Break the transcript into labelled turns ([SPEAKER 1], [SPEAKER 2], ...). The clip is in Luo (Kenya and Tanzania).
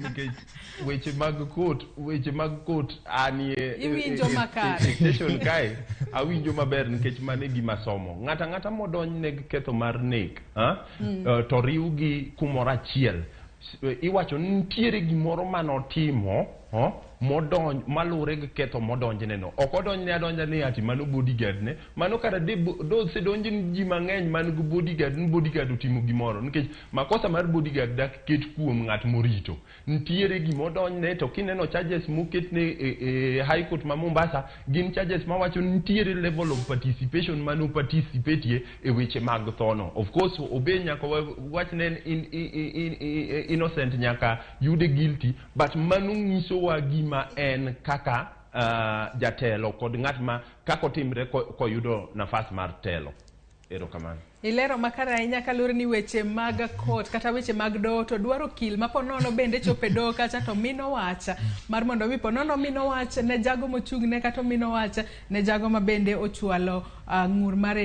[SPEAKER 1] nikech weche mag court, weche mag court anie
[SPEAKER 2] Iwinjo makare.
[SPEAKER 1] e station kae awinjo maber nikech mano e gima somo. Ng'ato ang'ata modonjne gi ketho mar nek, ha? To riwgi kumoro achiel. Iwacho ni nitiere gimoro manotimo modonj maluwore gi ketho modonjne no. Ok odonjne adonja ni ati mano bodyguard ne. Mano kara de dosedonj ni ji mang'eny man gi bodyguard ni bodyguard otimo gimoro. Nikech makosa mar bodyguard dak ket kuom ng'at morito. Nitiere gimodonjne to kineno charges moketne e High Court ma Mombasa gin charges mawacho ni nitiere level of participation mano participate e weche mag thono. Of course obe nyaka wach ne en innocent nyaka yude guilty, but mano nyisowa gima en kaka jatelo kod ng'at ma kaka otimre koyudo nafas mar telo. Erokamano.
[SPEAKER 2] Ilero makare ahinya kaluwore ni weche mag court kata weche mag doho to dwaro okil ma ponono bende chopo e doho kacha to mino wach mar mondo mi ponono mino wach ne jago mochung' ne kata omino wach ne jago ma bende ochwalo ng'ur mare.